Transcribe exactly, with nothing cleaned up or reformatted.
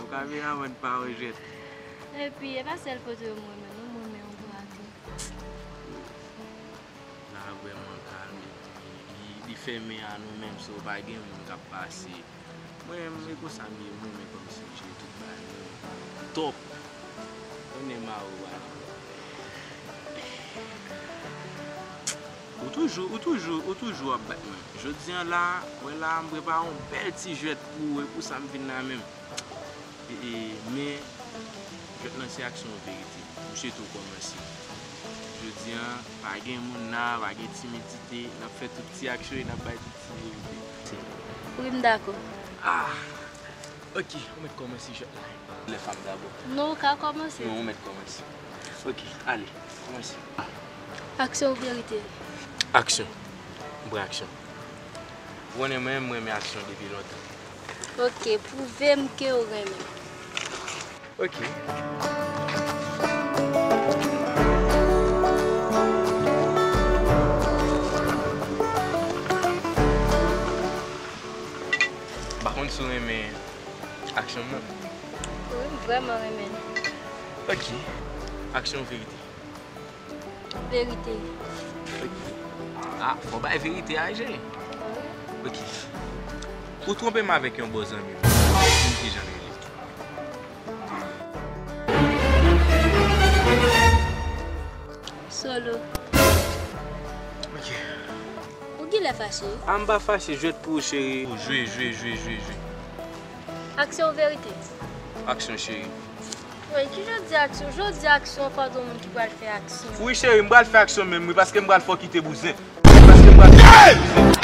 Kameramàn pa wè jwèt. Epi, e pa sèl foto yo m renmen, non, m renmen yon bra tou. La vrèman kalm, epi li, li fèmen a nou menm, so pa gen moun k ap pase. Mwen menm, e konsa m ye, mwen menm kòmsi m jere tout bagay mwen. Top! Konnen Mao a. Ou toujou, ou toujou, ou toujou ap bat mwen. Jodi a la, wè la, m prepare yon bèl ti jwèt pou ou, e pou sa m vin la menm. E, e, men, jwèt lan se aksyon verite. M swete w kòmanse. Jodi a, pa gen moun la, pa gen timidite, n ap fè tout ti aksyon e n ap bay tout ti verite. Wi, m dakò. Ah! Ok, ou mèt kòmanse jwèt la. Lè fanm dabò. Non, ou ka kòmanse. Non, ou mèt kòmanse. Ok, ale, kòmanse. Aksyon ou verite? Aksyon. M pran aksyon. Ou konnen mwen, m renmen aksyon depi lontan. Ok, pwouve m ke w renmen m. Ok. M pa konn si w renmen aksyon m nan. Wi, m vrèman renmen l. Ok. Aksyon verite. Verite. Ah, fò bay verite a, jere. Ok. Ou twonpe m avèk yon bon zanmi m. Ou pa konn kijan l rele. Solo. Ok. Ou genlè fache. Ah, m pa fache, jwèt pou ou, cheri. Jwe, jwe, jwe, jwe, jwe. Aksyon ou verite? Aksyon, cheri. Wi, ki jodi aksyon? Jodi aksyon, pa gen moun ki pral fè aksyon. Wi, cheri, m pral fè aksyon menm, wi, paske m pral fè w kite bouzen. Paske m pral fè w kite bouzen.